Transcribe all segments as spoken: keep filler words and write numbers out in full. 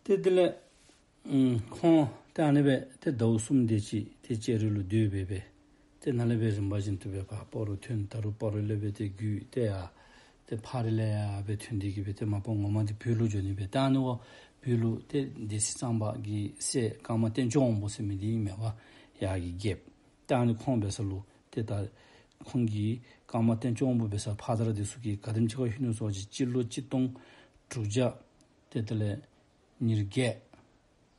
ཏེ་དེ་ལས་ཨམ་ཁོང་ཏེ་ཨ་ནི་སྦེ་ཏེ་ཟླཝ་གསུམ་དེ་ཅིག་ཏེ་ལྕགས་རི་ལུ་སྡོད་སྦེ་སྦེ་ཏེ་ནཱ་ལས་སྦེ་རིམ་པ་བཞིན་དུ་སྦེ་ཕར་སྤ་རོ་ཐོན། ད་རུང་སྤ་རོ་ལས་སྦེ་ཏེ་བརྒྱུད་དེ་ཡར་ཏེ་ཕག་རི་ལས་ཡར་སྦེ་ཐོན་ཏེ་གི་སྦེ་ཏེ་མ་པ་ངོ་མ་འདི་བོད་ལུ་འགྱོ་ནི་སྦེ། ཏེ་ཨ་ནི་འོག་བོད་ལུ་ཏེ་སྡེ་སྲིད་གཙང་པ་གི་སྲས་ཀརྨ་བསྟན་སྐྱོང་དབང་པོ་ཟེར་མི་འདི་ཨིན་མས་པ། ཡར་གྱི་རྒྱལཔོ། ཏེ་ཨ་ནི་ཁོང་འབད་ས་ལུ་ཏེ་ད་ཁོང་གིས་ཀརྨ་བསྟན་སྐྱོང་དབང་པོ་འབད་ས་ཕ་དར་འདི་ཚུ་གིས་ག་དེམ་ཅིག་ཁར་ལྷོད་ནུག་ཟེར་བ་ཅིན་སྤྱི་ལོ་གཅིག་སྟོང་དྲུག་བརྒྱ་ཏེ་དེ་ལས་ཉེར་བརྒྱད།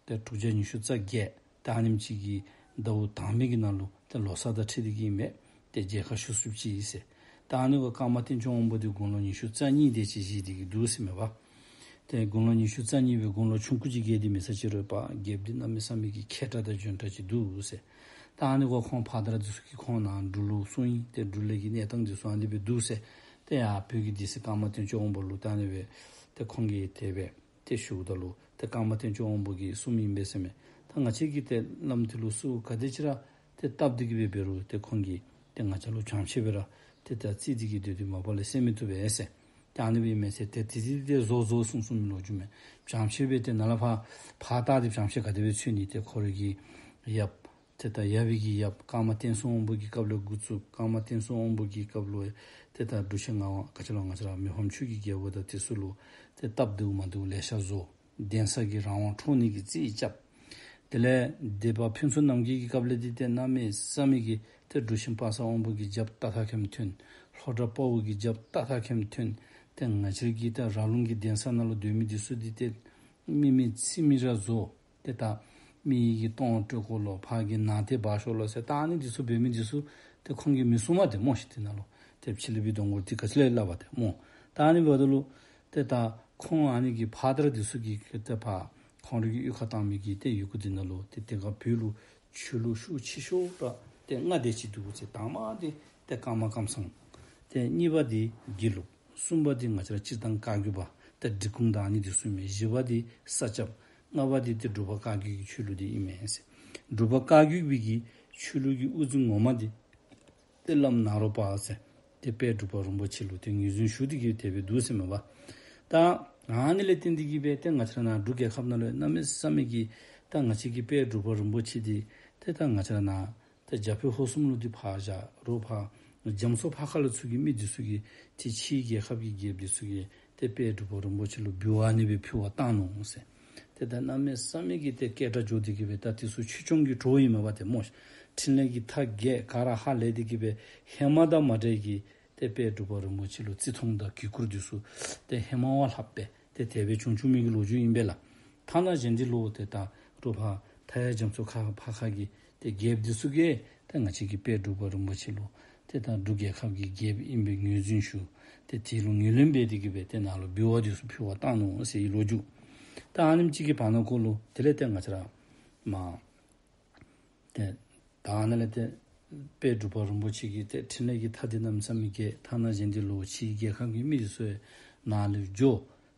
ཏེ་དྲུག་བརྒྱ་ཉི་ཤུ་རྩ་བརྒྱད། ད་ཨ་ནེམ་ཅིག་གི་ཟླཝ་དང་པའི་གི་ནང་ལུ་ཏེ་ལོ་གསར་དང་འཁྲིལ་ཏེ་གི་ཨིན་མས། ཏེ་མཇལ་ཁ་ཞུ་ཚུགསཔ་ཅིག་ཨིན་ཟེར། ད་ཨ་ནི་འོག་ཀརྨ་བསྟན་སྐྱོང་དབང་པོ་འདི་དགུང་ལོ་ཉི་ཤུ་རྩ་གཉིས་དེ་ཅིག་བཞེས་ཏེ་གི་འདུག་ཟེར་མས་པ། ཏེ་དགུང་ལོ་ཉི་ཤུ་རྩ་གཉིས་སྦེ་དགུང་ལོ་ཆུང་ཀུ་ཅིག་བརྒལ་ཏེ་མེད་ས་ཅིག་རུང་པ་རྒྱལཔོ་འདི་གནམ་མེད་ས་མེད་ཀྱི་མཁས་དྲགས་དང་འཇོན་དྲགས་ཅིག་འདུག་ཟེར། ད་ཨ་ནི་འོག་ཁོང་ཕ་དར་འདི་ཚུ་གིས་ཁོང་ནཱ་འབྲུག་ལུ་སོང་ཡི། ཏེ་འབྲུག་ལས་ཀྱི་གནས་སྟངས་འདི་ཚུ་ཨ་ནི་སྦེ་འདུག་ཟེར། ཏེ་ཡར་བོད་ཀྱི་སྡེ་སྲིད་ཀརྨ་བསྟན་སྐྱོང་དབང་པོ་ལུ་ད་ཨ་ནི་སྦེ་ཏེ་ཁོང་གིས་དེ་སྦེ་ཏེ་ཞུཝ་ད་ལུ་ཏེ་ཀརྨ་བསྟན་སྐྱོང་དབང་པོ་གིས་གསུངམ་ཨིན་པས་ཟེར་མས། ད་ང་བཅས་ཀྱིས་ཏེ་བླམ་འདི་ལུ་གསོལཝ་ག་དེ་ཅིག་ར་ཏེ་བཏབ་སྟེ་གི་སྦེ་འབད་རུང་ཏེ་ཁོང་གིས་ཏེ་ང་བཅས་ལུ་བྱང་ཆེ་སྦེ་ར་ཏེ་ད་བརྩི་སྟེ་གི་སྡོད་དེ་མ་པ་ལས་བསད་མི་བཏུབ་པས་ཟེར། ཏེ་ཨ་ནི་སྦེ་ཨིན་མས་ཟེར། ཏེ་དེ་དེ་དེ་བཟོ་བཟོ་གསུངས་གསུངས་མི་ལོ་རྒྱུས་མས། བྱང་ཆེ་སྦེ་ཏེ་ནཱ་ལས་ཕར་ཕར་བལྟ་སྟེ་བྱང་ཆེ་ག་དེ་སྦེ་འཚོལ་ནི། ཏེ་ཁོ་རའི་གི་ཡབ་ཏེ་ད་ཡབ་ཀྱི་ཡབ་ཀརྨ་བསྟན་སྲུང་དབང་པོ་གི་སྐབས་ལས་འགོ་བཙུགས། ཀརྨ་བསྟན་སྲུང་དབང་པོ་གི་སྐབས་ལུ་ཏེ་ད་འབྲུག་ཆེན་ངག་དབང་ག་ཅི་ལོ་ང་བཅས་ར་མི་ཕམ་ཆོས་ཀྱི་རྒྱལ་པོ་དང་དེ་ཚུ་ལུ་ཏེ་སྟབས་བདེཝ་མ་བདེཝ་ལེ་ཤ་བཟོ། གདན་ས་གི་རང་དབང་འཕྲོག་ནི་གི་རྩིས་རྐྱབ། དེ་ལས་སྡེ་པ་ཕུན་ཚོགས་རྣམ་རྒྱལ་གྱི་སྐབས་ལས་འདི་ཏེ་གནམ་མེད་ས་མེད་ཀྱི་ཏེ་འབྲུག་ཆེན་དཔག་བསམ་དབང་པོ་གི་རྒྱབ་ཏག་ཏག་ཁེམ་ཐོན། ལྷོ་བྲག་དཔའ་བོ་གི་རྒྱབ་ཏག་ཏག་ཁེམ་ཐོན། ཏེ་ང་བཅས་ཀྱི་ཏེ་ར་ལུང་གི་གདན་ས་ནང་ལུ་སྡོད་མི་འདི་ཚུ་འདི་ཏེ་མི་མི་ཚིག་མི་ར་བཟོ། ཏེ་ད་མི་གི་གཏོང་སྤྲོད་དགོ་ལོ། ཕར་གྱི་ནང་རྟེན་འབག་ཤོག་ལོ་ཟེར། ད་ཨ་ནི་འདི་ཚུ་འབད་མི་འདི་ཚུ་ཏེ་ཁོང་གིས་མི་གསུང་མས་ཏེ་སྨོ་ཤིག། དེ་ནང་ལུ་ཏེ་ཕྱི་གླིང་པའི་གདོང་སྐོར་འདི་ག་ཅི་ལས་སླབ་པ་ཏེ་སྨོ། ད་ཨ་ནི་འབདཝ་ད་ལུ་ཏེ་ད་ཁོང་ཨ་ནི་གི་ཕ་དར་འདི་ཚུ་གིས་ཏེ་ཕར་ཁོང་རའི་གི་གཡུས་ཁར་བཏང་མི་གི་ཏེ་ཡི་གུ་འདི་ནང་ལུ་ཏེ་དེ་ཁར་བོད་ལུ་ཆོས་ལུགས་ཤུགས་ཆེ་ཤོས་ར་ཏེ་ལྔ་དེ་ཅིག་འདུག་ཟེར། དང་པ་འདི་ཏེ་ཀརྨ་ཀཾ་ཚང་། ཏེ་གཉིས་པ་འདི་དགེ་ལུགས། གསུམ་པ་འདི་ང་བཅས་ར་སྤྱིར་བཏང་བཀའ་བརྒྱུད་པ་ཏེ་འབྲི་གུང་དང་ཨ་ནི་འདི་ཚུ་མས། བཞི་པ་འདི་ས་སྐྱ། ལྔ་པ་འདི་ཏེ་འབྲུག་པ་བཀའ་བརྒྱུད་ཀྱི་ཆོས་ལུགས་འདི་ཨིན་མས་ཟེར། འབྲུག་པ་བཀའ་བརྒྱུད་པའི་གི་ཆོས་ལུགས་ཀྱི་དབུ་འཛིན་ངོ་མ་འདི་ཏེ་བླམ་ནཱ་རོ་པ་ཟེར་ཏེ་དཔལ་འབྲུག་པ་རིན་པོ་ཆེ་ལུ་ཏེ་ངོས་འཛིན་ཞུ་སྟེ་གི་དེ་སྦེ་འདུག་ཟེར་མས་པ། ད་ཨ་ནི་ལས་བརྟེན་ཏེ་གི་སྦེ་ཏེ་ང་བཅས་ར་ནཱ་འབྲུག་རྒྱལ་ཁབ་ནང་ལུ་གནམ་མེད་ས་མེད་ཀྱི་ད་ང་བཅས་ཀྱི་དཔལ་འབྲུག་པ་རིན་པོ་ཆེ་འདི་ཏེ་ད་ང་བཅས་ར་ནཱ་ཏེ་རྒྱ་བོད་ཧོར་གསུམ་ལུ་འདི་ཕར་བཞག་རོགས་ཕར་རྒྱ་མཚོ་ཕར་ཁ་ལུ་ཚུ་གི་མི་འདི་ཚུ་གིས་ཏེ་ཕྱིའི་རྒྱལ་ཁབ་ཀྱི་རྒྱལཔོ་འདི་ཚུ་གིས་ཏེ་དཔལ་འབྲུག་པ་རིན་པོ་ཆེ་ལུ་འབུལ་བ་ཨ་ནི་སྦེ་ཕུལ་བར་བཏང་ནུག་ཟེར། ཏེ་ད་གནམ་མེད་ས་མེད་ཀྱི་ཏེ་སྐད་གྲགས་འགྱོ་སྟེ་གི་སྦེ་ད་འདི་ཚུ་ཆོས་སྐྱོང་གི་གྲོགས་ཨིན་མས་པ་ཏེ་སྨོ། འཕྲིན་ལས་ཀྱི་མཐའ་རྒྱས་ག་ར་ཧ་ལས་ཏེ་གི་སྦེ་ཧེ་མ་དང་མ་འདྲ་གི་ཏེ་དཔལ་འབྲུག་པ་རིན་པོ་ཆེ་ལུ་བརྩི་མཐོང་དང་གུས་བཀུར་འདི་ཚུ་ཏེ་ཧེ་མ་བ་ལྷག་སྦེ་ཏེ་དེ་སྦེ་བྱུང་བྱུང་མི་གི་ལོ་རྒྱུས་ཨིན་པས་ལགས། ཐ་ན་གཞན་འདི་ལུ་ཏེ་ད་རོགས་ཕར་མཐའ་ཡ་རྒྱ་མཚོ་ཁ་ཕར་ཁ་གི་ཏེ་རྒྱལཔོ་འདི་ཚུ་གིས་ཏེ་ང་བཅས་ཀྱི་དཔལ་འབྲུག་པ་རིན་པོ་ཆེ་ལུ་ཏེ་ད་འབྲུག་རྒྱལ་ཁབ་ཀྱི་རྒྱལཔོ་ཨིན་པའི་ངོས་འཛིན་ཞུ། ཏེ་དེ་ལུ་ངོས་ལེན་འབད་དེ་གི་སྦེ་ཏེ་ནཱ་ལུ་འབུལ་བ་འདི་ཚུ་ཕུལ་བར་བཏང་ནུག་ཟེར་བའི་ལོ་རྒྱུས། ད་ཨ་ནེམ་ཅིག་གི་བར་ན་ཁོ་ལུ་དེ་ལས་ཏེ་ང་བཅས་ར་མ་ཏེ་ད་ཨ་ནཱ་ལས་ཏེ་དཔལ་འབྲུག་པ་རིན་པོ་ཆེ་གི་ཏེ་འཕྲིན་ལས་ཀྱི་མཐའ་འདི་གནམ་མེད་ས་མེད་རྒྱས། ཐ་ན་གཞན་འདི་ལུ་ཕྱིའི་རྒྱལ་ཁབ་ཀྱི་མི་འདི་ཚུ་ནཱ་ལུ་འགྱོ།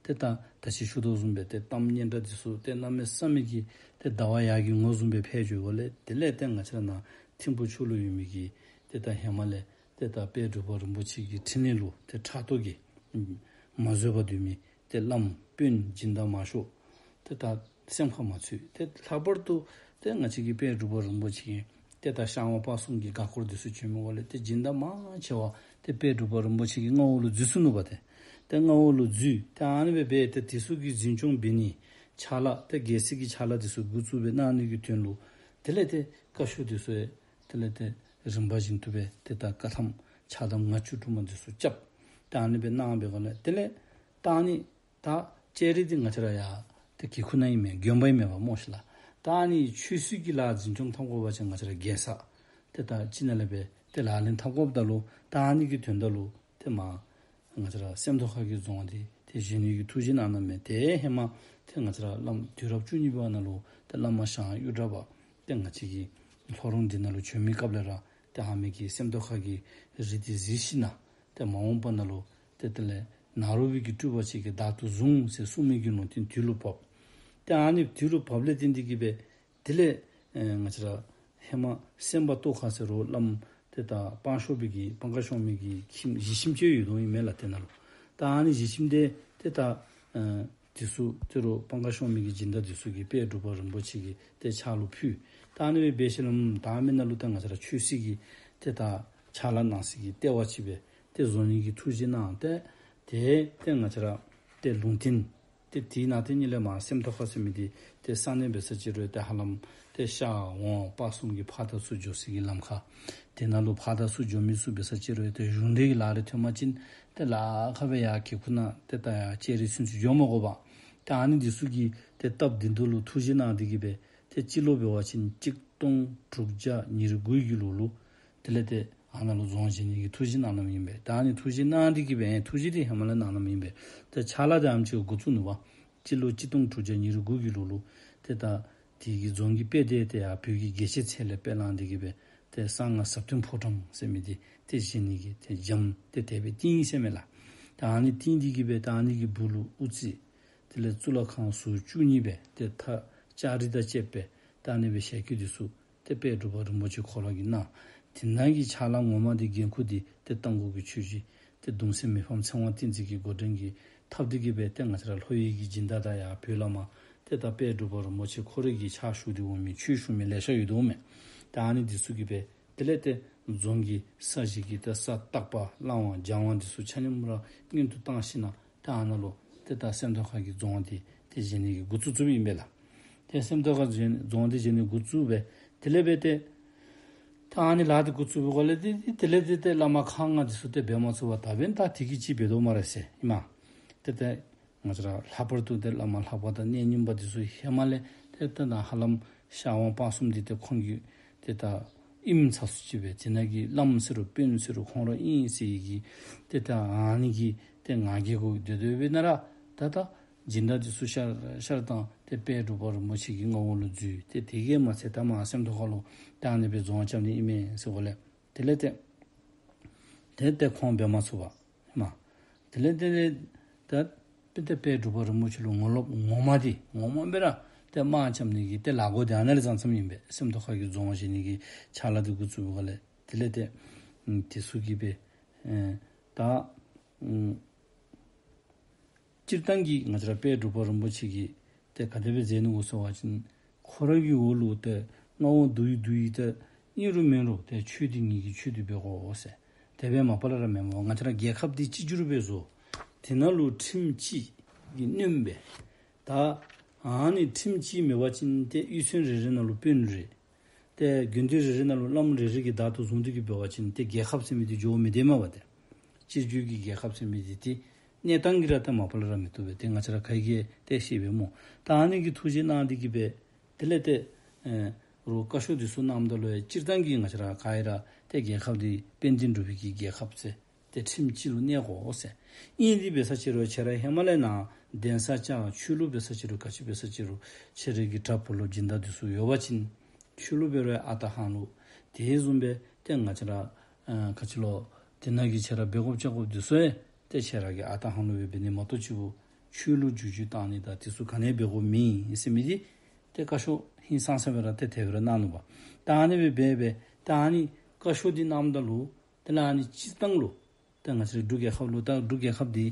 ཏེ་ད་ད་ཅི་ཞུ་དོ་བཟུམ་སྦེ་ཏེ་གཏམ་སྙན་གྲགས་འདི་ཚུ་ཏེ་གནམ་མེད་ས་མེད་ཀྱི་ཏེ་ཟླ་བ་ཡར་གྱི་ངོ་བཟུམ་སྦེ་འཕེལ་འགྱོཝ་ལས་དེ་ལས་ཏེ་ང་བཅས་ར་ནཱ་ཐིམ་ཕུ་ཕྱོགས་ལུ་ཡོད་མི་གི་ཏེ་ད་ཧེ་མ་ལས་ཏེ་ད་དཔལ་འབྲུག་པ་རིན་པོ་ཆེ་གི་འཕྲིན་ལས་ལུ་ཏེ་ཕྲག་དོག་གིས་མ་བཟོད་པར་སྡོད་མི་ཏེ་བླམ་དཔོན་སྦྱིན་བདག་མང་ཤོས་ཏེ་ད་སེམས་ཁར་མ་ཚུད། ཏེ་ལྷག་པར་དུ་ཏེ་ང་བཅས་ཀྱི་དཔལ་འབྲུག་པ་རིན་པོ་ཆེ་གི་ཏེ་ད་ཤར་ཝང་སྤ་གསུམ་གྱི་འགག་སྐོར་འདི་ཚུ་བྱོན་མི་འོག་ལས་ཏེ་སྦྱིན་བདག་མང་ཆེ་བ་ཏེ་དཔལ་འབྲུག་པ་རིན་པོ་ཆེ་གི་མངའ་འོག་ལུ་འཛུལ་སོ་ནུག་པ་ཏེ། ཏེ་མངའ་འོག་ལུ་འཛུལ། ཏེ་ཨ་ནི་སྦེ་འབད་ཏེ་དེ་ཚུ་གི་འཛིན་སྐྱོང་འབད་ནི་ཕྱག་ལཱ་ཏེ་རྒྱལ་སྲིད་ཀྱི་ཕྱག་ལཱ་འདི་ཚུ་འགོ་བཙུགས་སྦེ་གནང་ནི་གི་དོན་ལུ་དེ་ལས་ཏེ་བཀའ་ཤོག་འདི་ཚུ་ཡང་དེ་ལས་ཏེ་རིམ་པ་བཞིན་དུ་སྦེ་ཏེ་ད་བཀའ་ཐམ་ཕྱག་དམ་ལྔ་བཅུ་དྲུག་མ་འདི་ཚུ་རྐྱབ། ཏེ་ཨ་ནི་སྦེ་གནང་སྦེ་ག་ལས་དེ་ལས་ད་ཨ་ནི་ད་ལྕགས་རི་འདི་ང་བཅས་ར་ཡར་ཏེ་གི་ཁུག་ནང་ཨིན་མས། དགོན་པ་ཨིན་མས་པ་སྨོ་ཤིག་ལགས། ད་ཨ་ནི་ཆོས་སྲིད་ཀྱི་ལཱ་འཛིན་སྐྱོང་འཐབ་དགོ་པ་ཅིན་ང་བཅས་ར་རྒྱལ་ས་ཏེ་ད་ཅི་ནང་ལས་སྦེ་ཏེ་ལག་ལེན་འཐབ་དགོཔ་ད་ལུ་ད་ཨ་ནི་གི་དོན་དག་ལུ་ཏེ་མ་ང་བཅས་ར་སེམས་རྟོགས་ཁ་གི་རྫོང་འདི་ཏེ་བཞེངས་ནི་གི་ཐུགས་བཞེད་གནང་གནངམ་མས། ཏེ་ཧེ་མ་ཏེ་ང་བཅས་ར་བླམ་དུས་རབས་བཅུ་གཉིས་པ་ནང་ལུ་ཏེ་བླ་མ་ཞང་གཡུ་སྒྲ་པ་ཏེ་ང་བཅས་ཀྱི་ལྷོ་རོང་འདི་ནང་ལུ་བྱོན་མི་སྐབས་ལས་ར་ཏེ་ཧ་མི་གི་སེམས་རྟོགས་ཁ་གི་རི་འདི་གཟིགས་ཞིནམ་ཏེ་མ་འོངས་པ་ནང་ལུ་ཏེ་དེ་ལས་ནཱ་རོ་པའི་གི་སྤྲུལ་པ་ཅིག་གིས་བདག་ཏུ་བཟུང་ཟེར་གསུངས་མི་གི་ལུང་བསྟན་དུས་ལུ་བབས། ཏེ་ཨ་ནི་དུས་ལུ་བབས་ལས་བརྟེན་ཏེ་གི་སྦེ་དེ་ལས་ཨེ་ང་བཅས་ར་ཧེ་མ་སེམས་པ་རྟོགས་ཁ་ཟེར་རུང་བླམ་ཏེ་ད་སྤང་ཤོ་པའི་གི་སྤང་ཁ་ཤོང་མི་གི་ཁྱིམ་གཞིས་ཁྱིམ་ཅིག་ཡོད་དོ་ཨིན་མས་ལགས། ཏེ་ནཱ་ལུ་ད་ཨ་ནི་གཞིས་ཁྱིམ་འདི་ཏེ་ད་ཨེ་ དེ་ཚུ་ཏེ་རུང་སྤང་ཁ་ཤོང་མི་གི་སྦྱིན་བདག་དེ་ཚུ་གིས་དཔལ་འབྲུག་པ་རིན་པོ་ཆེ་གི་ཏེ་ཕྱག་ལུ་ཕུལ། ད་ཨ་ནི་སྦེ་འབད་ཞིནམ་ལས་ད་མི་ནང་ལུ་ད་ང་བཅས་ར་ཆོས་སྲིད་ཀྱི་ཏེ་ད་ཕྱག་ལཱ་གནང་སའི་གི་ལྟེ་བ་ཅིག་སྦེ་ཏེ་བཟོ་ནི་གི་ཐུགས་བཞེད་གནང་སྟེ། ཏེ་ཏེ་ང་བཅས་ར་ཏེ་ལུང་བསྟན་ཏེ་དེ་ནང་ཏེ་ཉིད་ལས་མར་སེམས་རྟོགས་ཁ་ཟེར་མི་འདི་ཏེ་ས་གནས་འབད་ས་ཅིག་རུང་ཏེ་ཧ་ལམ་ཏེ་ཤར་ཝང་སྤ་གསུམ་གྱི་ཕར་དང་ཚུར་འགྱོ་སའི་གི་ལམ་ཁ། དེ་ནང་ལུ་ཕར་དང་ཚུར་འགྱོ་མི་ཚུ་འབད་ས་ཅིག་རུང་ཏེ་གཞུང་འབྲེལ་གྱི་ལཱ་རེ་ཐོན་པ་ཅིན་ཏེ་ལཱ་ཁག་སྦེ་ཡར་གི་ཁུག་ནང་ཏེ་ད་ཡར་ལྕགས་རི་ཚུན་ཚོད་འགྱོ་མ་དགོ་པར། ཏེ་ཨ་ནི་འདི་ཚུ་གི་ཏེ་སྟབས་བདེ་ཏོག་ཏོ་ལུ་ཐུགས་བཞེད་གནང་སྟེ་གི་སྦེ་ཏེ་སྤྱི་ལོ་འབད་བ་ཅིན་གཅིག་སྟོང་དྲུག་བརྒྱ་ཉེར་དགུ་གི་ལོ་ལུ་དེ་ལས་ཏེ་ཨ་ནཱ་ལུ་རྫོང་བཞེངས་ནི་གི་ཐུགས་བཞེད་གནང་གནངམ་ཨིན་པས། ད་ཨ་ནི་ཐུགས་བཞེད་གནང་སྟེ་གི་སྦེ་ཐུགས་བཞེད་འདི་ཧེ་མ་ལས་གནང་གནངམ་ཨིན་པས། ཏེ་ཕྱག་ལཱ་འདི་ཨ་ནེམ་ཅིག་འགོ་བཙུགས་ནུག་པ། སྤྱི་ལོ་གཅིག་སྟོང་དྲུག་བརྒྱ་ཉེར་དགུ་གི་ལོ་ལུ་ཏེ་ད་དེ་གི་རྫོང་གི་དཔེ་དེ་ཏེ་ཡར་བོད་ཀྱི་རྒྱལ་བྱེད་ཚལ་ལས་དཔེ་བླངས་ཏེ་གི་སྦེ་ཏེ་གསང་སྔགས་ཟབ་དོན་ཕོ་བྲང་ཟེར་མི་འདི་ཏེ་བཞེངས་ནི་གི་ཏེ་འགྱམ་ཏེ་དེ་སྦེ་བཏིང་ཡི་ཟེར་མས་ལགས། ད་ཨ་ནི་བཏིང་སྟེ་གི་སྦེ་ད་ཨ་ནི་གི་སྦུག་ལུ་དབུ་རྩེ་དེ་ལས་གཙུག་ལག་ཁང་ཟུར་བཅུ་གཉིས་སྦེ་ཏེ་ད་ལྕགས་རི་དང་བཅས་པའི་ད་ཨ་ནི་སྦེ་ཞལ་བཀོད་འདི་ཚུ་ཏེ་དཔལ་འབྲུག་པ་རིན་པོ་ཆེ་ཁོ་ར་གིས་གནང་། དེ་ནང་གི་ཕྱག་ལཱ་ངོ་མ་འདི་འགན་ཁུར་འདི་ཏེ་རྟ་མགོ་གི་ཆོས་རྗེ་ཏེ་གདུང་སྲས་མི་ཕམ་ཚེ་དབང་བསྟན་འཛིན་གྱིས་འགོ་འདྲེན་གྱིས་འཐབ་སྟེ་གི་སྦེ་ཏེ་ང་བཅས་ར་ལྷོ་ཡུལ་གྱི་སྦྱིན་བདག་དང་ཡར་བོད་ལས་མར་ཏེ་ད་དཔལ་འབྲུག་པ་རིན་པོ་ཆེ་ཁོ་རའི་གི་ཕྱག་ཞུ་སྟེ་འོང་མི་ཆོས་ཞུ་མི་ལེ་ཤ་ཡོད་དོ་མས། ད་ཨ་ནི་འདི་ཚུ་གིས་སྦེ་དེ་ལས་ཏེ་རྫོང་གི་ས་གཞི་གི་ཏེ་ས་བརྟག་པ་བླང་བ་སྦྱང་བ་འདི་ཚུ་ཆ་མཉམ་ར་སྔོན་དུ་བཏང་ཞིནམ་ལས་ད་ཨ་ནཱ་ལུ་ཏེ་ད་སེམས་རྟོགས་ཁ་གི་རྫོང་འདི་ཏེ་བཞེངས་ནི་གི་འགོ་བཙུགས་བཙུགསཔ་ཨིན་པས་ལགས། ཏེ་སེམས་རྟོགས་ཁ་རྫོང་འདི་བཞེངས་ནི་འགོ་བཙུགས་སྦེ་དེ་ལས་སྦེ་ཏེ་ད་ཨ་ནི་ལཱ་འདི་འགོ་བཙུགས་པའི་སྒང་ལས་ཏེ་དེ་ལས་ཏེ་ཏེ་བླ་མ་ཁག་ལྔ་འདི་ཚུ་ཏེ་འབད་མ་ཚུགས་པར་ད་འབདན་ད་དེ་གིས་ཅིག་འབད་དོ་སྨ་རེ་ཟེར་ཨིན་མས། ཏེ་ཏེ་ང་བཅས་ར་ལྷག་པར་དུ་ཏེ་བླ་མ་ལྷ་པ་དང་གནས་རྙིང་པ་འདི་ཚུ་ཧེ་མ་ལས་ཏེ་ཏེ་ད་ཧ་ལམ་ཤར་ཝང་སྤ་གསུམ་འདི་ཏེ་ཁོང་གི་ཏེ་ད་ཨིནམ་ཚ་སུ་ཅིག་སྦེ་དེ་ནང་གི་བླམ་ཟེར་རུང་དཔོན་ཟེར་རུང་ཁོང་ར་ཨིན་ཟེར་གྱི་ཏེ་ད་ཨ་ནི་གི་ཏེ་ང་རྒྱལ་གུ་སྡོད་སྡོདཔ་ཨིན་ན་ར་ད་ད་སྦྱིན་བདག་འདི་ཚུ་ཤར་ཤར་བཏང་སྟེ་དཔལ་འབྲུག་པ་རིན་པོ་ཆེ་གི་མངའ་འོག་ལུ་འཛུལ། ཏེ་དེ་གིས་མ་ཚད་ད་མར་སེམས་རྟོགས་ཁ་ལུ་ད་ཨ་ནི་སྦེ་རྫོང་རྐྱབ་ནི་ཨིན་མས་ཟེར་སྒང་ལས་དེ་ལས་ཏེ་ཏེ་ཏེ་ཁོང་འབད་མ་ཚུགས་པར་མ། དེ་ལས་ཏེ་ཏེ་ད་ཏེ་དཔལ་འབྲུག་པ་རིན་པོ་ཆེ་ལུ་ངོ་ལོག་ངོ་མ་འདི་ངོ་མ་སྦེ་ར་ཏེ་དམག་རྐྱབ་ནི་གི་ཏེ་ལཱ་འགོ་འདི་ཨ་ནཱ་ལས་བརྩམས་བརྩམསཔ་ཨིན་པས། སེམས་རྟོགས་ཁ་གི་རྫོང་བཞེངས་ནི་གི་ཕྱག་ལཱ་འདི་འགོ་བཙུགས་པའི་སྒང་ལས་དེ་ལས་ཏེ་ཨམ་དེ་ཚུ་གིས་སྦེ་ཨེ་ད་ཨམ་སྤྱིར་བཏང་གི་ང་བཅས་ར་དཔལ་འབྲུག་པ་རིན་པོ་ཆེ་གིས་ཏེ་ག་དེ་སྦེ་མཛད་ནུག་གོ་ཟེར་བ་ཅིན་ཁོ་ར་གི་འོག་ལུ་ཏེ་མངའ་འོག་བསྡུ་ཡི་བསྡུ་ཡི་ཏེ་ཨིན་རུང་མེན་རུང་ཏེ་ཆོས་འདི་ངེ་གི་ཆོས་འདི་འབད་དགོ་ཟེར་དེ་སྦེ་མ་པ་ལས་ར་མེན་པར་ང་བཅས་ར་རྒྱལ་ཁབ་འདི་གཅིག་གྱུར་སྦེ་བཟོ། དེ་ནང་ལུ་ཁྲིམས་གཅིག་གིས་གནོནམ་སྦེ། ད་ཨ་ནི་ཁྲིམས་གཅིག་མེད་པ་ཅིན་ཏེ་གཡུས་ཚན་རེ་རེ་ནང་ལུ་དཔོན་རེ། ཏེ་དགོན་སྡེ་རེ་རེ་ནང་ལུ་བླམ་རེ་རེ་གིས་བདག་ཏུ་བཟུང་སྟེ་གི་འབད་བ་ཅིན་ཏེ་རྒྱལ་ཁབ་ཟེར་མི་འདི་འགྱོ་མི་བཏུབ་མས་པ་ཏེ། སྤྱི་རྒྱུ་གི་རྒྱལ་ཁབ་ཟེར་མི་འདི་ཏེ་གནས་སྟངས་ཀྱིས་ར་ཏེ་མ་པ་ལས་ར་མི་བཏུབ་པས། ཏེ་ང་བཅས་ར་ག་གིས་ཏེ་ཤེས་པས་སྨོ། ད་ཨ་ནི་གི་ཐུགས་བཞེད་གནང་སྟེ་གི་སྦེ་དེ་ལས་ཏེ་ཨེ་རུང་བཀའ་ཤོག་འདི་ཚུ་གནངམ་ད་ལུ་ཡང་སྤྱིར་བཏང་གི་ང་བཅས་ར་ག་ར་ཏེ་རྒྱལ་ཁབ་འདི་དཔལ་ལྡན་འབྲུག་པའི་གི་རྒྱལ་ཁབ་ཟེར་ཏེ་ཁྲིམས་གཅིག་ལུ་གནས་དགོ་ཟེར། ཨིན་ཏེ་འབད་ས་ཅིག་རུང་ཁྱེད་ར་ཧེ་མ་ལས་ནཱ་གདན་ས་བཅགས་ཆོས་ལུགས་འབད་ས་ཅིག་རུང་ག་ཅི་འབད་ས་ཅིག་རུང་ཁྱེད་ར་གི་གྲྭ་བུ་སློབ་སྦྱིན་བདག་འདི་ཚུ་ཡོད་པ་ཅིན་ཆོས་ལུགས་འབད་རུང་ཨ་རྟག་ཧང་ལུགས་དེ་བཟུམ་སྦེ་ཏེ་ང་བཅས་ར་ཨ་ག་ཅི་ལོ་དེ་ནང་གི་ཁྱེད་ར་འབད་དགོཔ་བཅའ་དགོཔ་འདི་ཚུ་ཡང་ཏེ་ཁྱེད་ར་གི་ཨ་རྟག་ཧང་ལུགས་སྦེ་འབད་ནི་མ་གཏོགས་ཅིག་པོ་ཆོས་ལུགས་བསྒྱུར་བཅོས་བཏང་ནི་དང་དེ་ཚུ་ག་ནི་འབད་དགོཔ་མེད་ཟེར་མི་འདི་ཏེ་བཀའ་ཤོག་ཧིང་སངས་ས་སྦེ་ར་ཏེ་དེ་སྦེ་ར་གནང་ནུག་པ། ད་ཨ་ནི་སྦེ་འབད་འབད་ད་ཨ་ནི་བཀའ་ཤོག་འདི་གནངམ་ད་ལུ་དེ་ལས་ཨ་ནི་སྤྱིར་བཏང་ལུ་ད་ང་བཅས་ར་འབྲུག་རྒྱལ་ཁབ་ལུ་ད་འབྲུག་རྒྱལ་ཁབ་འདི་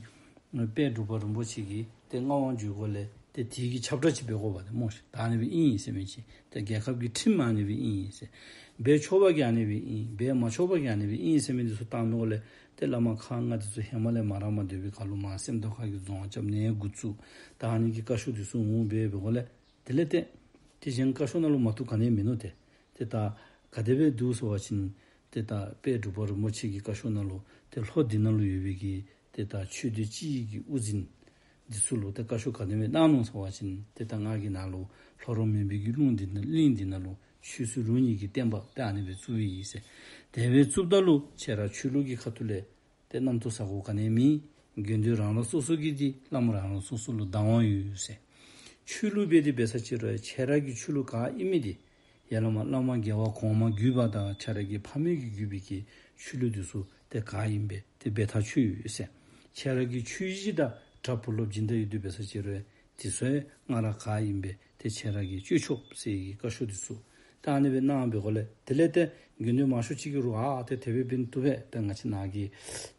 དཔལ་འབྲུག་པ་རིན་པོ་ཆེ་གིས་ཏེ་མངའ་དབང་བསྒྱུར་སྒོ་ལས་ཏེ་དེ་གི་ཁྱབ་བསྒྲགས་ཅིག་འབད་དགོ་པ་ཏེ་སྨོ་ཤིག། ད་ཨ་ནི་སྦེ་ཨིན་ཟེར་མི་ཅིག་ཏེ་རྒྱལ་ཁབ་ཀྱི་ཁྲིམས་ཨ་ནི་སྦེ་ཨིན་ཟེར། འབད་ཆོག་པ་གིས་ཨ་ནི་སྦེ་ཨིན། འབད་མ་ཆོག་པ་གིས་ཨ་ནི་སྦེ་ཨིན་ཟེར་མི་འདི་ཚུ་བཏང་མི་འོག་ལས་ཏེ་བླ་མ་ཁག་ལྔ་འདི་ཚུ་ཧེ་མ་ལས་མ་ར་མ་སྡོད་པའི་ཁར་ལུ་མར་སེམས་རྟོགས་ཁ་གི་རྫོང་རྐྱབ་ནི་འགོ་བཙུགས། ད་ཨ་ནི་གི་བཀའ་ཤོག་འདི་ཚུ་འོང་འབད་འབད་སྒང་ལས་དེ་ལས་ཏེ་དེ་བཞིན་བཀའ་ཤོག་ནང་ལུ་མ་བཏུབ་ག་ནི་མིན་ནུག་ཏེ། ཏེ་ད་ག་དེ་སྦེ་འདུག་ཟེར་བ་ཅིན་ཏེ་ད་དཔལ་འབྲུག་པ་རིན་པོ་ཆེ་གི་བཀའ་ཤོག་ནང་ལུ་ཏེ་ལྷོ་འདི་ནང་ལུ་ཡོད་པའི་གི་ཏེ་ད་ཆོས་སྡེ་སྤྱི་ཡི་གི་དབུ་འཛིན་འདི་ཚུ་ལུ་ཏེ་བཀའ་ཤོག་ག་དེ་སྦེ་གནང་ནུག་ཟེར་བ་ཅིན་ཏེ་ད་ང་གིས་ནཱ་ལུ་ལྷོ་རོང་སྨན་པའི་གི་ལུང་འདི་ནང་གླིང་འདི་ནང་ལུ་ཆོས་སྲིད་ལུགས་གཉིས་ཀྱི་བསྟན་པ་ཏེ་ཨ་ནི་སྦེ་བཙུགས་པའི་ཨིན་ཟེར། དེ་སྦེ་བཙུགསཔ་ད་ལུ་ཁྱེད་ར་ཆོས་ལུགས་ཀྱི་ཁ་ཐུག་ལས་ཏེ་རྣམ་རྟོག་ཟ་དགོཔ་ག་ནི་མེད། དགེ་འདུན་རང་རང་སོ་སོ་གི་འདི་བླམ་རང་རང་སོ་སོ་ལུ་བདག་དབང་ཡོད་ཟེར། ཆོས་ལུགས་འབད་དེ་འབད་ས་ཅིག་རུང་ཁྱེད་ར་གི་ཆོས་ལུགས་ག་ཨིན་མི་འདི་ཡར་ལས་མར་བླ་མ་རྒྱལ་བ་གོང་མ་བརྒྱུད་པ་དང་ཁྱེད་ར་གི་ཕ་མེས་ཀྱིས་བརྒྱུད་པའི་གི་ཆོས་ལུགས་འདི་ཚུ་ཏེ་ག་ཨིན་པས་ཏེ་འབད་ཐག་ཆོད་ཡོད་ཟེར། ཁྱེད་ར་གི་ཆོས་གཞིས་དང་གྲྭ་བུ་སློབ་སྦྱིན་བདག་ཡོད་དེ་འབད་ས་ཅིག་རུང་དེ་ཚུ་ཡང་ང་ར་ག་ཨིན་པས་ཏེ་ཁྱེད་ར་གིས་བཅོས་ཆོག་ཟེར་གི་བཀའ་ཤོག་འདི་ཚུ། ད་ཨ་ནི་སྦེ་གནང་འབད་སྒང་ལས་དེ་ལས་ཏེ་དགེ་འདུན་མང་ཤོས་ཅིག་གིས་རུང་ཨ་ཏེ་དེ་སྦེ་འབད་ནི་བཏུབ་པས། ཏེ་ང་བཅས་ནཱ་གི་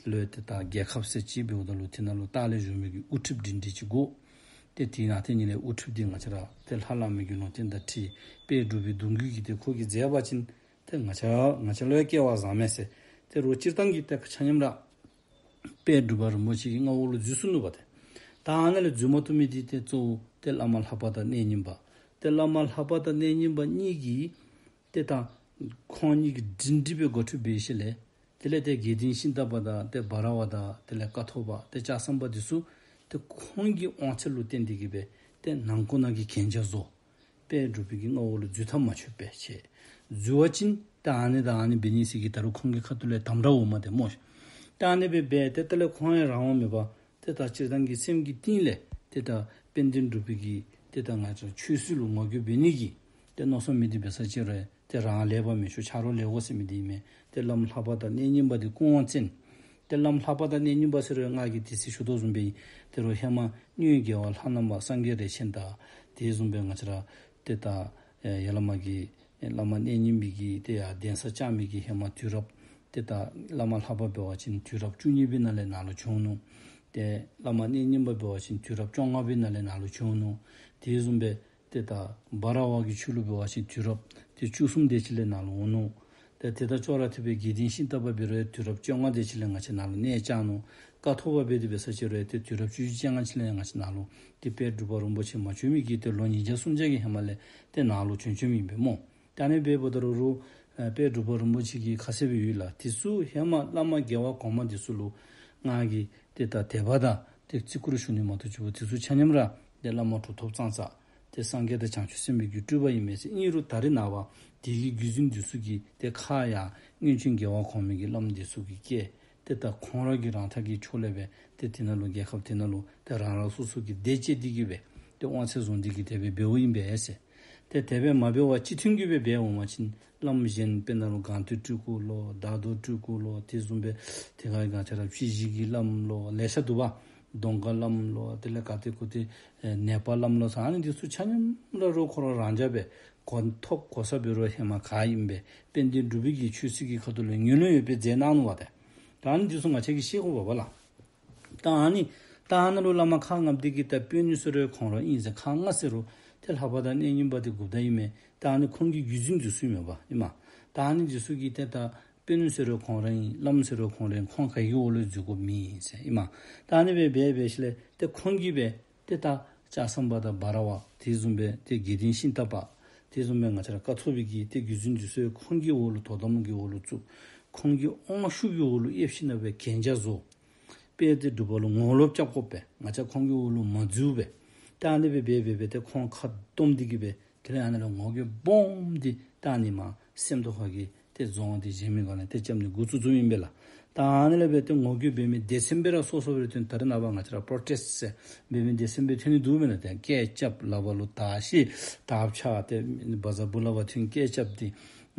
ལུ་ཏེ་ད་རྒྱལ་ཁབ་ཟེར་ཅིག་འབདཝ་ད་ལུ་དེ་ནང་ལུ་ལྟག་ལས་བཞུགས་མི་གི་དབུ་ཁྲིད་འདི་འདི་ཅིག་དགོ། ཏེ་དེ་ནང་ཏེ་ཉིད་ལས་དབུ་ཁྲིད་འདི་ང་བཅས་ར་ཏེ་ལྷ་བླ་མའི་གི་ལུང་བསྟན་དང་འཁྲིལ་དཔལ་འབྲུག་པའི་གདུང་བརྒྱུད་ཀྱི་ཏེ་ཁོ་གིས་མཛད་པ་ཅིན་ཏེ་ང་བཅས་ང་བཅས་ལུ་ཡང་སྐལ་བ་བཟང་མས་ཟེར། ཏེ་རོགས་སྤྱིར་བཏང་གི་ཏེ་ཆ་མཉམ་ར་དཔལ་འབྲུག་པ་རིན་པོ་ཆེ་གི་མངའ་འོག་ལུ་འཛུལ་ཚུགས་ནུག་པ་ཏེ། ད་ཨ་ནཱ་ལས་འཛུལ་མ་བཏུབ་མི་འདི་ཏེ་གཙོ་བོ་ཏེ་བླ་མ་ལྷ་པ་དང་གནས་རྙིང་པ། ཏེ་བླ་མ་ལྷ་པ་དང་གནས་རྙིང་པ་གཉིས་ཀྱིས་ཏེ་ད་ཁོང་གཉིས་ཀྱིས་སྒྲིང་སྒྲི་སྦེ་འགོ་ཁྲིད་འབད་ཞིནམ་ལས་དེ་ལས་ཏེ་དགེ་ལྡན་ཤིང་རྟ་པ་དང་ཏེ་འབའ་ར་བ་དང་དེ་ལས་ཀཿཐོག་པ་ཏེ་ལྕགས་ཟམ་པ་འདི་ཚུ་ཏེ་ཁོང་གི་དབང་ཚད་ལུ་བརྟེན་ཏེ་གིས་སྦེ་ཏེ་ནང་ཁོག་ནང་གི་གན་རྒྱ་བཟོ། དཔལ་འབྲུག་པའི་གི་མངའ་འོག་ལུ་འཛུལ་ཐབས་མ་ཆོད་པའི་ཆེད། འཛུལ་བ་ཅིན་ད་ཨ་ནི་དང་ཨ་ནི་འབད་ནི་ཟེར་གི་ད་རུང་ཁོང་གི་ཁ་ཐུག་ལས་དམ་དྲག་འོང་མས་ཏེ་སྨོ། ད་ཨ་ནི་སྦེ་འབད་དེ་ད་ལས་ཁོང་ཡང་རང་དབང་མེད་པར་ཏེ་ད་སྤྱིར་བཏང་གི་སེམས་ཀྱི་གཏིང་ལས་ཏེ་ད་དཔལ་ལྡན་འབྲུག་པའི་གི་ཏེ་ད་ང་བཅས་ཆོས་སྲིད་ལུ་ངོ་རྒོལ་འབད་ནི་གི་ཏེ་མནོ་བསམ་མི་འདི་འབད་ས་ཅིག་རུང་ཏེ་རང་ལེགས་པ་མི་ཤོང་ཆ་རོགས་ལེགས་དགོ་ཟེར་མི་འདི་ཨིན་མས། ཏེ་བླམ་ལྷ་པ་དང་གནས་རྙིང་པ་འདི་སྐུ་དབང་བཙན། ཏེ་བླམ་ལྷ་པ་དང་གནས་རྙིང་པ་ཟེར་རུང་ང་གིས་དེ་ཚེ་ཞུ་དོ་བཟུམ་སྦེ་ཨིན། ཏེ་རོགས་ཧེ་མ་གཉོས་རྒྱལ་བ་ལྷ་ནང་པ་སངས་རྒྱས་རས་ཆེན་དང་དེ་བཟུམ་སྦེ་ང་བཅས་ར་ཏེ་ད་ཡ་ལ་མ་གི་བླ་མ་གནས་རྙིང་པའི་གི་ཏེ་ཡ་གདན་ས་བཅགས་མི་གི་ཧེ་མ་དུས་རབས་ཏེ་ད་བླ་མ་ལྷ་པ་འབད་བ་ཅིན་དུས་རབས་བཅུ་གཉིས་པའི་ནང་ལས་ནཱ་ལུ་བྱོན་ནུག། ཏེ་བླ་མ་གནས་རྙིང་པ་འབད་བ་ཅིན་དུས་རབས་བཅོ་ལྔ་པའི་ནང་ལས་ནཱ་ལུ་བྱོན་ནུག། དེ་བཟུམ་སྦེ་ཏེ་ད་འབའ་ར་བ་གི་ཆོས་ལུགས་འབད་བ་ཅིན་དུས་རབས་ཏེ་བཅུ་གསུམ་དེ་ཅིག་ལས་ནཱ་ལུ་འོང་ནུག། ཏེ་དེ་དང་ཅོག་ར་འཐདཔ་སྦེ་དགེ་ལྡན་ཤིང་རྟ་པ་འབད་རུང་དུས་རབས་བཅོ་ལྔ་དེ་ཅིག་ལས་ང་བཅས་ནཱ་ལུ་གནས་བཅགས་ནུག། ཀཿཐོག་པ་འབད་དེ་འབད་ས་ཅིག་རུང་ཏེ་དུས་རབས་བཅུ་བཅོ་ལྔ་ཅིག་ལས་ང་བཅས་ནཱ་ལུ་ཏེ་དཔལ་འབྲུག་པ་རིན་པོ་ཆེ་མ་བྱོན་མི་གི་ཏེ་ལོ་ཉིས་བརྒྱ་སུམ་བརྒྱ་གི་ཧེ་མ་ལས་ཏེ་ནཱ་ལུ་བྱོན་བྱོནམ་ཨིན་པས་སྨོ། ད་ཨ་ནི་འབདཝ་ད་རུང་རུང་ཨ་དཔལ་འབྲུག་པ་རིན་པོ་ཆེ་གིས་ཁ་གསལ་སྦེ་ཡོད་ལགས། དེ་ཚུ་ཧེ་མ་བླ་མ་རྒྱལ་བ་གོང་མ་འདི་ཚུ་ལུ་ང་གིས་ཏེ་ད་དད་པ་དང་ཏེ་བརྩི་བཀུར་ཞུ་ནི་མ་གཏོགས་ཅིག་པོ་དེ་ཚུ་ཆ་མཉམ་ར་ཏེ་བླ་མ་གྲུབ་ཐོབ་ཙང་ཙ་ཏེ་སངས་རྒྱས་དང་བྱང་ཆུབ་སེམས་དཔའི་གི་སྤྲུལ་པ་ཨིན་མས་ཟེར། ཨིན་རུང་ད་རེས་ནངས་པ་དེ་གི་བརྒྱུད་འཛིན་འདི་ཚུ་གིས་ཏེ་ཁ་ཡ་སྔོན་བྱོན་རྒྱལ་བ་གོང་མའི་གི་བླམ་འདི་ཚུ་གིས་བཀལ། ཏེ་ད་ཁོང་ར་གི་རང་ཐག་གི་ཕྱོགས་ལས་སྦེ་ཏེ་དེ་ནང་ལུ་རྒྱལ་ཁབ་དེ་ནང་ལུ་ཏེ་རང་རང་སོ་སོ་གི་སྡེ་བཅད་དེ་གིས་སྦེ་ཏེ་དབང་ཚད་བཟུང་སྟེ་གིས་དེ་སྦེ་འབདཝ་ཨིན་པས་ཟེར། ཏེ་དེ་སྦེ་མ་འབད་བར་སྤྱི་མཐུན་གྱིས་སྦེ་འབད་འོང་བ་ཅིན་བླམ་གཞན་དཔེར་ན་ལུ་སྒང་སྟེང་སྤྲུལ་སྐུ་ལོ་དར་མདོ་སྤྲུལ་སྐུ་ལོ་དེ་བཟུམ་སྦེ་དེ་ཁར་ང་བཅས་ར་ཕྱི་གཞིས་ཀྱི་བླམ་ལོ་ལེ་ཤ་འདུག་པ། གདོང་དཀར་བླམ་ལོ་དེ་ལས་ག་ཏེ་གུ་ཏེ་ཨེ་ནེ་པ་བླམ་ལོ་ཟེར་ཨ་ནི་འདི་ཚུ་ཆ་མཉམ་ར་རོགས་ཁོ་ར་རང་འཇགས་སྦེ་གོ་ཐོབ་གོ་ས་འབད་རུང་ཧེ་མ་ག་ཨིནམ་སྦེ་དཔལ་ལྡན་འབྲུག་པའི་གི་ཆོས་སྲིད་ཀྱི་ཁ་ཐུག་ལུ་ངོས་ལེན་ཡོད་པའི་མཛད་གནང་ནུག་པ་ཏེ། ད་ཨ་ནི་འདི་ཚུ་ང་བཅས་ཀྱིས་ཤེས་དགོ་པས་ལགས། ད་ཨ་ནི་ད་ཨ་ནཱ་ལུ་བླ་མ་ཁག་ལྔ་པོ་འདི་གིས་ད་དཔོན་ནི་ཟེར་རུང་ཁོང་ར་ཨིན་ཟེར། ཁག་ལྔ་ཟེར་རུང་ཏེ་ལྷ་པ་དང་གནས་རྙིང་པ་འདི་འགོ་བདག་ཨིན་མས། ད་ཨ་ནི་ཁོང་གི་བརྒྱུད་འཛིན་འདི་ཚུ་ཨིན་མས་པ་ཨིན་མས། ད་ཨ་ནི་འདི་ཚུ་གིས་ཏེ་ད་དཔོན་ནི་ཟེར་རུང་ཁོང་ར་ཨིན། བླམ་ཟེར་རུང་ཁོང་ར་ཨིན། ཁོང་ག་གི་འོག་ལུ་འཛུལ་དགོཔ་མེད་ཟེར་ཨིན་མས། ད་ཨ་ནི་སྦེ་འབད་འབད་ཞིནམ་ལས་ཏེ་ཁོང་གིས་སྦེ་ཏེ་ད་ལྕགས་ཟམ་པ་དང་འབའ་ར་བ་དེ་བཟུམ་སྦེ་ཏེ་དགེ་ལྡན་ཤིང་རྟ་པ་དེ་བཟུམ་སྦེ་ང་བཅས་ར་ཀཿཐོག་པའི་གི་ཏེ་བརྒྱུད་འཛིན་འདི་ཚུ་ཁོང་གི་འོག་ལུ་དོ་དམ་གྱི་འོག་ལུ་བཙུགས། ཁོང་གི་དབང་ཤུགས་ཀྱི་འོག་ལུ་ཨེབ་ཞིནམ་སྦེ་གན་རྒྱ་བཟོ། དཔལ་ལྡན་འབྲུག་པ་ལུ་ངོ་ལོག་རྐྱབ་དགོ་པས། ང་བཅས་ཁོང་གི་འོག་ལུ་མ་འཛུལ་བས། ད་ཨ་ནི་སྦེ་འབད་འབད་འབད་ཏེ་ཁོང་ཁ་སྡོམ་སྟེ་གིས་སྦེ་དེ་ལས་ཨ་ནི་ལས་ངོ་རྒོལ་སྦོམ་འདི་ད་ཨ་ནི་མར་སེམས་རྟོགས་ཁ་གི་ཏེ་རྫོང་འདི་བཞེངས་མི་སྒང་ལས་ཏེ་རྐྱབ་ནི་འགོ་བཙུགས་བཙུགསཔ་ཨིན་པས་ལགས། ད་ཨ་ནི་ལས་འབད་ཏེ་ངོ་རྒོལ་འབད་མི་སྡེ་ཚན་སྦེ་ར་སོ་སོ་སྦེ་ར་ཐོན། ད་རེས་ནངས་པ་ང་བཅས་ར་པྲོ་ཊེསཊ་ཟེར་འབད་མི་སྡེ་ཚན་སྦེ་ཐོན་ནི་འདུག་མེན་ན། ཏེ་སྐད་རྐྱབ་ལག་པ་ལུ་དར་ཤིང་དར་ཕྱར་ཏེ་བ་ཛ་བུ་ལ་བ་ཐོན་སྐད་རྐྱབ་སྟེ་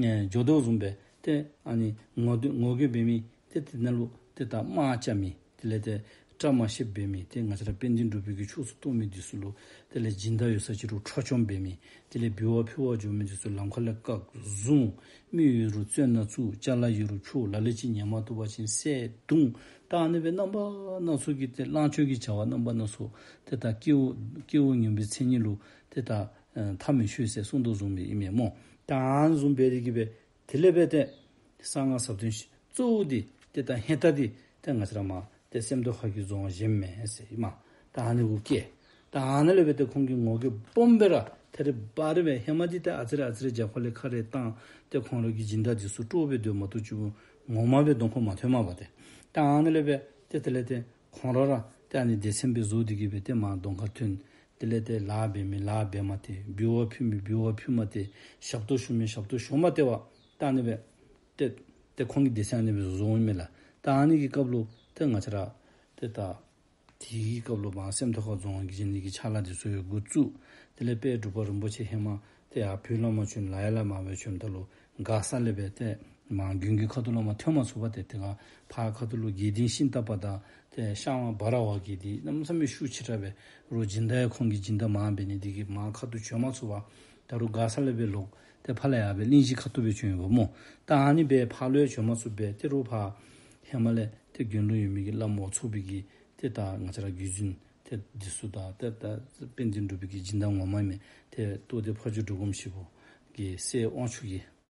ཨེ་འགྱོ་དོ་བཟུམ་སྦེ་ཏེ་ཨ་ནི་ངོ་རྒོལ་ངོ་རྒོལ་འབད་མི་ཏེ་དེ་ནང་ལུ་ཏེ་ད་དམག་རྐྱབ་མི་དེ་ལས་ཏེ་བཀྲ་མ་ཤིསཔ་འབད་མི་ཏེ་ང་བཅས་ར་དཔལ་ལྡན་འབྲུག་པའི་གི་ཕྱོགས་སུ་གཏོགས་མི་འདི་ཚུ་ལུ་དེ་ལས་སྦྱིན་བདག་ཡོད་ས་ཅིག་རུང་འཕྲོག་བཅོམ་འབད་མི་དེ་ལས་འབུལ་བ་ཕུལ་བར་འགྱོ་མི་འདི་ཚུ་ལམ་ཁ་ལས་བཀག་བཟུང་། མི་ཡོད་རུང་བཙོན་ནང་བཙུགས། ཅ་ལ་ཡོད་རུང་འཕྱོག། ལ་ལུ་ཅིག་ཉན་མ་བཏུབ་པ་ཅིན་བསད་བརྡུང་། ད་ཨ་ནི་སྦེ་རྣམ་པ་སྣ་ཚོགས་ཀྱི་ཏེ་གླང་ཆེན་གྱི་བྱ་བ་རྣམ་པ་སྣ་ཚོགས་ཏེ་ད་སྐྱེ་བོ་སྐྱེ་བོ་ངན་པའི་མཚན་ཉིད་ལུ་ཏེ་ད་ཨེ་མཐའ་མི་ཆོད་ཟེར་གསུངས་དོ་བཟུམ་སྦེ་ཨིན་མས་སྨོ། ད་ཨ་ནི་བཟུམ་སྦེ་དེ་གིས་སྦེ་དེ་ལས་འབད་ཏེ་གསང་སྔགས་ཟབ་དོན་གཙོ་བོ་འདི་ཏེ་ད་ཧེ་ད་འདི་ཏེ་ང་བཅས་ར་མར་ཏེ་སེམས་རྟོགས་ཁ་གི་རྫོང་བཞེངསམ་མས་ཟེར་ཨིན་མས། ད་ཨ་ནི་གུ་བཀལ། ད་ཨ་ནི་ལས་འབད་ཏེ་ཁོང་གིས་ངོ་རྒོལ་སྦོམ་སྦེ་ར་ཐད་རི་བ་རི་སྦེ་ཧེ་མ་འདི་ཏེ་ཨ་ཙི་རེ་ཨ་ཙི་རེ་རྒྱབ་ཁ་ལས་ཁ་རེ་བཏང་ཏེ་ཁོང་ར་གི་སྦྱིན་བདག་འདི་ཚུ་དཀྲོགས་སྦེ་སྡོད་མ་གཏོགས་ཅིག་པོ་ངོ་མ་སྦེ་གདོང་ཁར་མ་ཐོན་མས་པ་ཏེ། ད་ཨ་ནི་ལས་འབད་ཏེ་དེ་ལས་ཏེ་ཁོང་ར་ར་ཏེ་ཨ་ནི་སྡེ་ཚན་སྦེ་བཟོ་སྟེ་གིས་སྦེ་ཏེ་མར་གདོང་ཁར་ཐོན། དེ་ལས་ཏེ་ལཱ་འབད་མི་ལཱ་འབད་མ་སྟེར། འབུལ་བ་ཕུལ་མི་འབུལ་བ་ཕུལ་མ་སྟེར། ཞབས་ཏོག་ཞུ་མི་ཞབས་ཏོག་ཞུ་མ་སྟེར་བར་ད་ཨ་ནི་སྦེ་ཏེ་ཏེ་ཁོང་གི་སྡེ་ཚན་ཨ་ནི་སྦེ་བཟོ་འོང་མས་ལགས། ད་ཨ་ནི་གི་སྐབས་ལུ་ཏེ་ང་བཅས་ར་ཏེ་ད་དེ་གི་སྐབས་ལུ་མར་སེམས་རྟོགས་ཁ་རྫོང་གི་བཞེངས་ནི་གི་ཕྱག་ལཱ་འདི་ཚུ་ཡང་འགོ་བཙུགས། དེ་ལས་དཔལ་འབྲུག་པ་རིན་པོ་ཆེ་ཧེ་མ་ཏེ་ཡར་བོད་ལས་མར་བྱོན་ལ་ཡ་ལས་མར་སྦེ་བྱོནམ་ད་ལུ་མགར་ས་ལས་སྦེ་ཏེ་མར་དགོན་གྱི་ཁ་ཐུག་ལུ་མར་ཐོན་མ་ཚུགས་པ་ཏེ་དེ་ཁར་ཕར་ཁ་ཐུག་ལུ་དགེ་ལྡན་ཤིང་རྟ་པ་དང་ཏེ་ཤར་ཝང་འབའ་ར་བ་གི་འདི་གནམ་མེད་ས་མེད་ཤུགས་ཆེ་དྲགས་སྦེ་རོགས་སྦྱིན་བདག་ཡང་ཁོང་གི་སྦྱིན་བདག་མང་འབད་ནི་འདི་གིས་མར་ཁ་ཐུག་བྱོན་མ་ཚུགས་པར་ད་རུང་མགར་ས་ལས་སྦེ་ལོག་ཏེ་ཕར་ལས་ཡར་སྦེ་གླིང་བཞི་ཁ་ཐུག་སྦེ་བྱོན་ཡོདཔ་སྨོ། ད་ཨ་ནི་སྦེ་ཕར་ལུ་ཡང་བྱོན་མ་ཚུགས་པས། ཏེ་རོགས་ཕར་ཧེ་མ་ལས་ཏེ་དགོན་ལུ་ཡོད་མི་གི་བླམ་འོ་ཚོགས་པའི་གི་ཏེ་ད་ང་བཅས་ར་བརྒྱུད་འཛིན་ ཏེ་འདི་ཚུ་དང་ཏེ་ད་དཔལ་ལྡན་འབྲུག་པའི་གི་སྦྱིན་བདག་ངོ་མ་མས། ཏེ་རྟོགས་ལྡན་ཕ་ཇོ་འབྲུག་སྒོམ་ཞིག་པོ་གི་སྲས་དབང་ཕྱུག་གི་